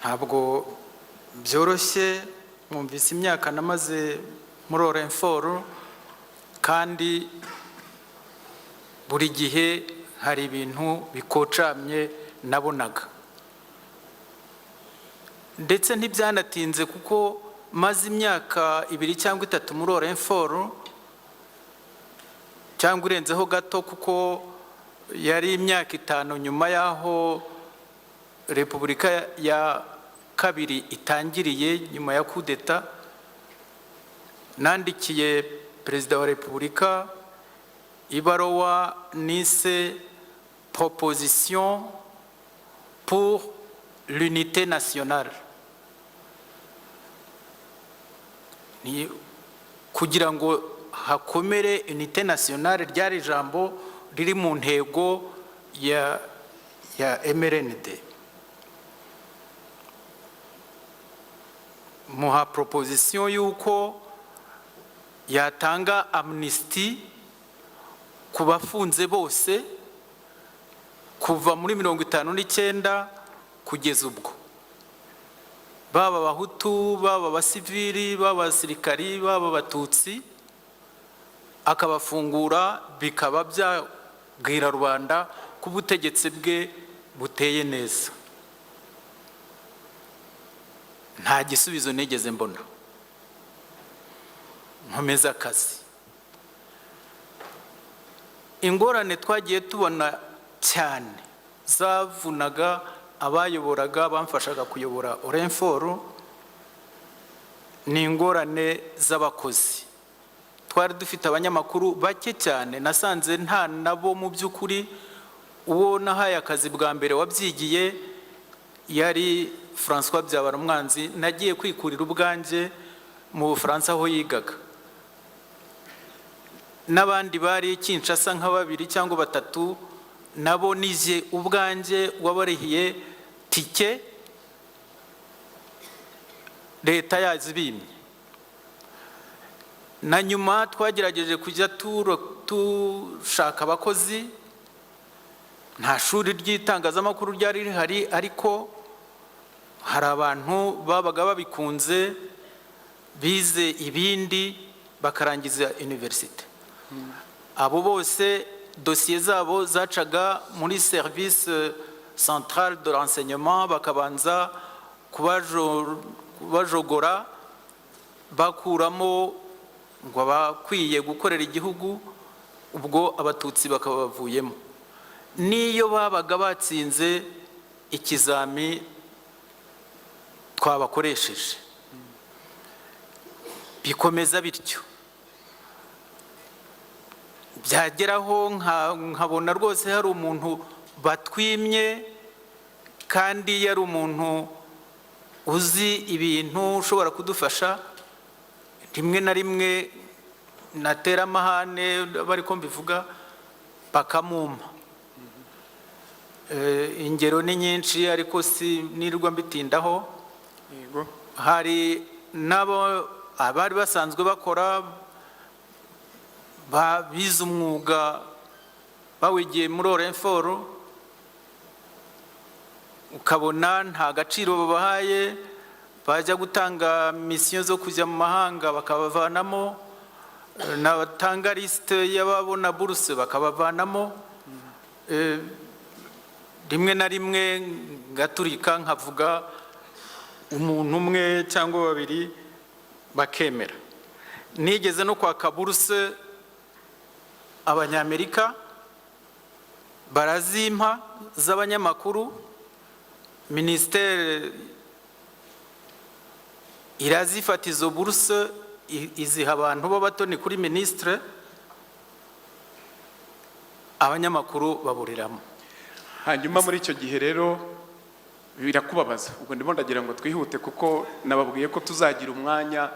Ntabwo byoroshye. Mwumvise imyaka namaze muri Orinfor, kandi buri gihe hari ibintu bikocamye nabonaga. Ndetse ntibyanatinze, kuko maze imyaka 2 cyangwa 3 muri Orinfor, cyangwa irenzeho gato, kuko yari imyaka 5 nyuma y'aho Repubulika ya kabiri itangiriye, nyuma ya kudeta, nandikiye Perezida wa Repubulika ibaruwa nise "Proposition pour l'unité nationale". Ni kugira ngo hakomere unité nationale, ryari ijambo riri mu ntego ya MRND. Muha proposition y'uko yatanga amnistie ku bafunze bose kuva muri 59 kugeza ubwo, baba Abahutu, baba abasivili, baba abasirikari, baba Abatutsi, akabafungura, bikaba byabwira rubanda ko ubutegetsi bwe buteye neza. Nta gisubizo nigeze mbona. Nkomeza akazi. Ingorane twagiye tubona cyane zavunaga abayoboraga, bamfashaga kuyobora Orinfor, ni ingorane z'abakozi. Twari dufite abanyamakuru bake cyane, nasanze nta nabo. Mu by'ukuri, uwo nahaye akazi bwa mbere wabyigiye yari François Byabarumwanzi, nagiye kwikurira ubwanjye mu Bufaransa aho yigaga, n'abandi bari Kinshasa nka babiri cyangwa batatu, nabo nije ubwanjye wabarihiye tike, leta yazibimye. Na nyuma twagerageje kujya dushaka abakozi. Nta shuri ry'itangazamakuru ryari rihari, ariko hari abantu babaga babikunze, bize ibindi bakarangiza université. Abo bose dosiye zabo zacaga muri Service central de renseignement, bakabanza kubajogora, bakuramo ngo abakwiye gukorera igihugu, ubwo Abatutsi bakaba bavuyemo, n'iyo babaga batsinze ikizami twabakoresheje. Bikomeza bityo, byageraho nkabona rwose hari umuntu batwimye, kandi yari umuntu uzi ibintu, ushobora kudufasha. Rimwe na rimwe natera amahane, bari ko mbivuga, bakamumpa. Ingero ni nyinshi, ariko si nirwa mbitindaho. Hari n'abo abari basanzwe bakora, bize umwuga bawigiye muri Orinfor, ukabona nta gaciro babahaye. Bajya gutanga mission zo kujya mu mahanga, bakabavanamo, n'abatanga liste y'ababona buruse bakabavanamo. Rimwe na rimwe ngaturika nkavuga umuntu umwe cyangwa babiri, bakemera. Nigeze no kwaka buruse Abanyamerika, barazimpa z'abanyamakuru. Minisiteri irazifata izo buruse, iziha abantu b'abatoni kuri minisitire, abanyamakuru baburiramo. Hanyuma muri icyo gihe rero birakubabaza. Ubwo ndimo ndagira ngo twihute, kuko nababwiye ko tuzagira umwanya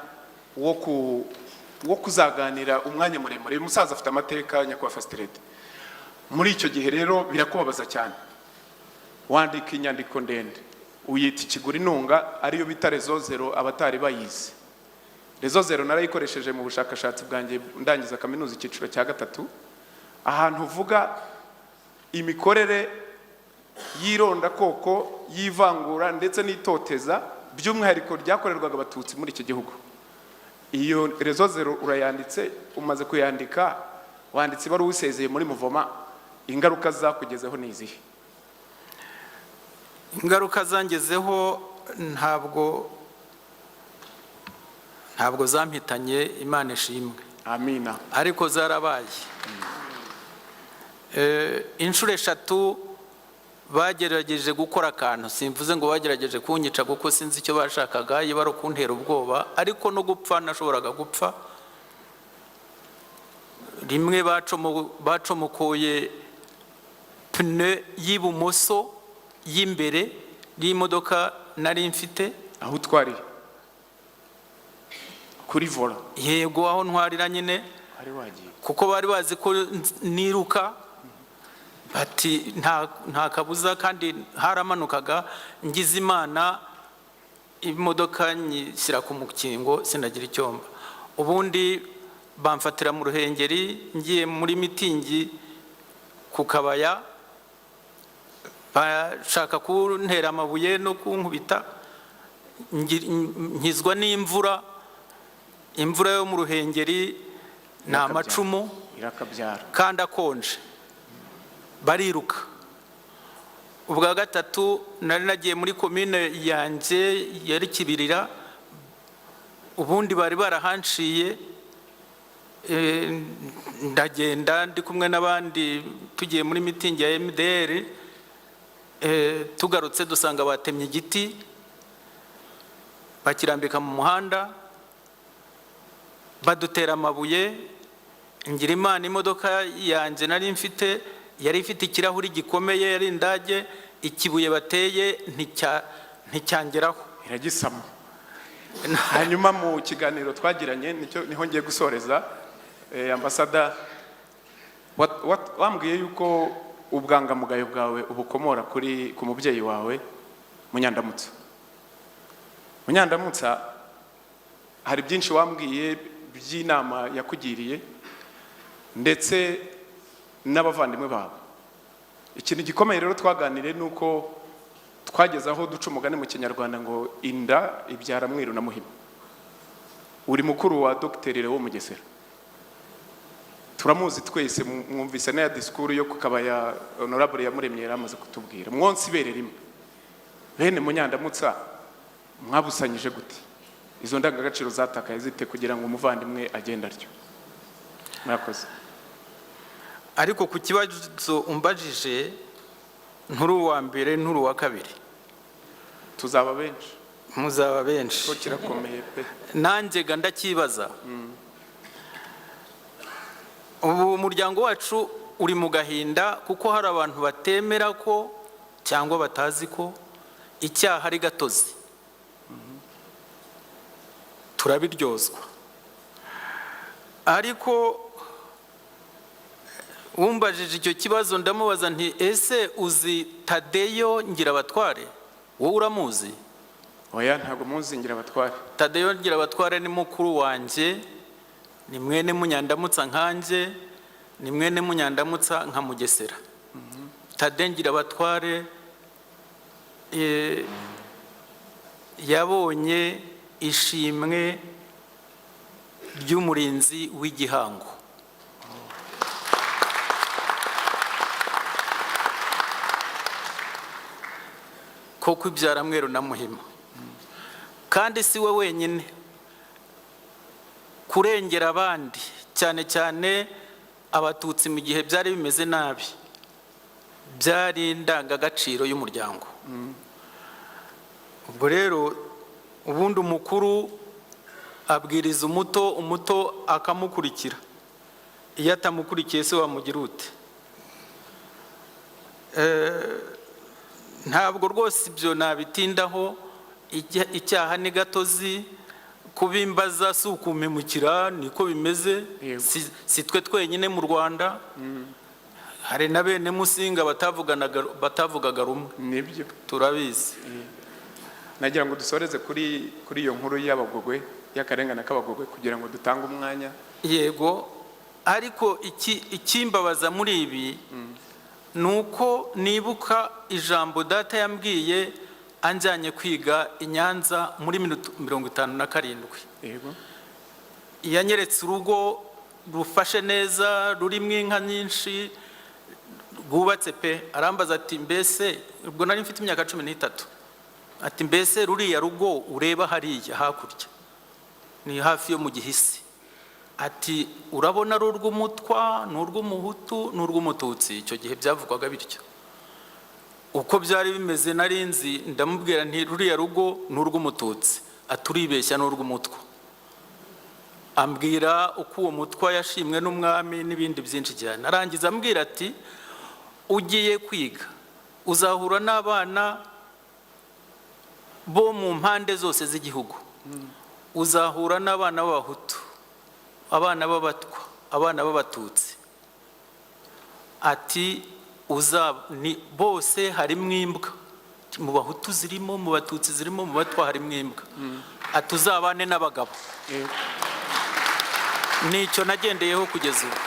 wo kuzaganira umwanya muremure. Uyu musaza afite amateka, nyakubahwa First Lady. Muri icyo gihe rero birakubabaza cyane, wandika inyandiko ndende uyita "Ikigura intunga", ariyo bita Réseau Zéro. Abatari bayizi, Réseau Zéro narayikoresheje mu bushakashatsi bwanjye ndangiza kaminuza, icyiciro cya gatatu, ahantu uvuga imikorere. y'irondakoko, y'ivangura ndetse n'itoteza, by'umwihariko ryakorerwaga Abatutsi muri iki gihugu. Iyo raison zéro urayanditse, umaze kuyandika, wanditse ibaruwa usezeye muri mouvement. Ingaruka zakugezeho ni izihe? Ingaruka zangezeho ntabwo zampitanye, Imana ishimwe. Amina. Ariko zarabaye. Inshuro eshatu bagerageje gukora akantu. Simvuze ngo bagerageje kunyica, kuko sinzi icyo bashakaga, iyo bari ukuntera ubwoba, ariko no gupfa nashoboraga gupfa. Rimwe bacomokoye pneu y'ibumoso y'imbere y'imodoka nari mfite. Aho utwariye kuri volant? Yego, aho ntwarira nyine. Wari wagiye. Kuko bari bazi ko niruka, bati nta kabuza, kandi haramanukaga. Ngize Imana imodoka nyishyira ku mukingo, sinagira icyomba. Ubundi bamfatira mu Ruhengeri ngiye muri mitingi ku Kabaya, bashaka kuntera amabuye no kunkubita. Nkizwa n'imvura. Imvura yo mu Ruhengeri ni Irakabyara. amacumu Irakabyara. kandi akonje, bariruka. Ubwa gatatu nari nagiye muri komine yanjye yari Kibirira, ubundi bari barahanciye. Ndagenda ndi kumwe n'abandi, tugiye muri mitingi ya MDR. Tugarutse dusanga batemye igiti bakirambika mu muhanda, badutera amabuye. Ngira Imana imodoka yanjye nari mfite yari ifite ikirahuri gikomeye, yari indage, ikibuye bateye nticyangeraho. Iragisama. Hanyuma mu kiganiro twagiranye, nicyo niho ngiye gusoreza, ambasada, wambwiye yuko ubwangamugayo bwawe ubukomora ku mubyeyi wawe Munyandamutsa. Munyandamutsa, hari byinshi wambwiye by'inama yakugiriye ndetse n'abavandimwe bawe. Ikintu gikomeye rero twaganiriye ni uko twageze aho duca umugani mu Kinyarwanda ngo inda ibyara mwiru na muhima. Uri mukuru wa Dr. Lewo Mugesera, turamuzi twese. Mwumvise n'aya disikuru yo ku Kabaya, honorable Yamuremye yari amaze kutubwira. Mwonsi ibere rimwe, bene Munyandamutsa mwabusanyije gute? Izo ndangagaciro zatakaye zite kugira ngo umuvandimwe agende atyo? Murakoze. Ariko ku kibazo umbajije, nturi uwa mbere, nturi uwa kabiri. Tuzaba benshi. Muzaba benshi. Ko kirakomeye pe. Nanjye ga ndakibaza. Ubu umuryango wacu uri mu gahinda, kuko hari abantu batemera ko cyangwa batazi ko icyaha ari gatozi, turabiryozwa. Ariko wumbajije icyo kibazo, ndamubaza nti: "Ese uzi Tadeyo Ngirabatware? Wowe uramuzi?" Oya, ntabwo muzi Ngirabatware. Tadeyo Ngirabatware ni mukuru wanjye, ni mwene Munyandamutsa nkanjye, ni mwene Munyandamutsa nka Mugesera. Tade Ngirabatware yabonye ishimwe ry'umurinzi w'igihango. Ko kwibyara mweru na muhima. Kandi si we wenyine kurengera abandi, cyane cyane Abatutsi mu gihe byari bimeze nabi, byari indangagaciro y'umuryango. Ubwo rero ubundi umukuru abwiriza umuto, umuto akamukurikira. Iyo atamukurikiye se wamugira ute? Ntabwo rwose ibyo nabitindaho. Icyaha ni gatozi. Kubimbaza si ukumpemukira, niko bimeze. Si twe twenyine mu Rwanda, hari na bene Musinga batavuganaga, batavugaga rumwe. Nibyo. Turabizi. Nagira ngo dusoreze kuri iyo nkuru y'Abagogwe, y'akarengane k'Abagogwe, kugira ngo dutange umwanya. Yego, ariko ikimbabaza muri ibi Ni uko nibuka ijambo data yambwiye anjyanye kwiga i Nyanza muri 57. Yanyeretse urugo rufashe neza, rurimo inka nyinshi, rwubatse pe. Arambaza ati: "Mbese," ubwo nari mfite imyaka 13, ati: "Mbese ruriya rugo ureba hariya hakurya, ni hafi yo mu Gihisi," ati: "urabona ari urw'Umutwa, ni urw'Umuhutu, ni urw'Umututsi?" Icyo gihe byavugwaga bityo. Uko byari bimeze nari nzi. Ndamubwira nti: "Ruriya rugo ni urw'Umututsi." Ati: "Uribeshya, ni urw'Umutwa." Ambwira uko uwo mutwa yashimwe n'umwami n'ibindi byinshi cyane. Arangiza ambwira ati: "Ugiye kwiga, uzahura n'abana bo mu mpande zose z'igihugu, uzahura n'abana b'Abahutu, abana b'Abatwa, abana b'Abatutsi," ati: "uza ni bose harimo imbwa, mu Bahutu zirimo, mu Batutsi zirimo, mu Batwa harimo imbwa," ati: "uzabane n'abagabo." Nicyo nagendeyeho kugeza ubu.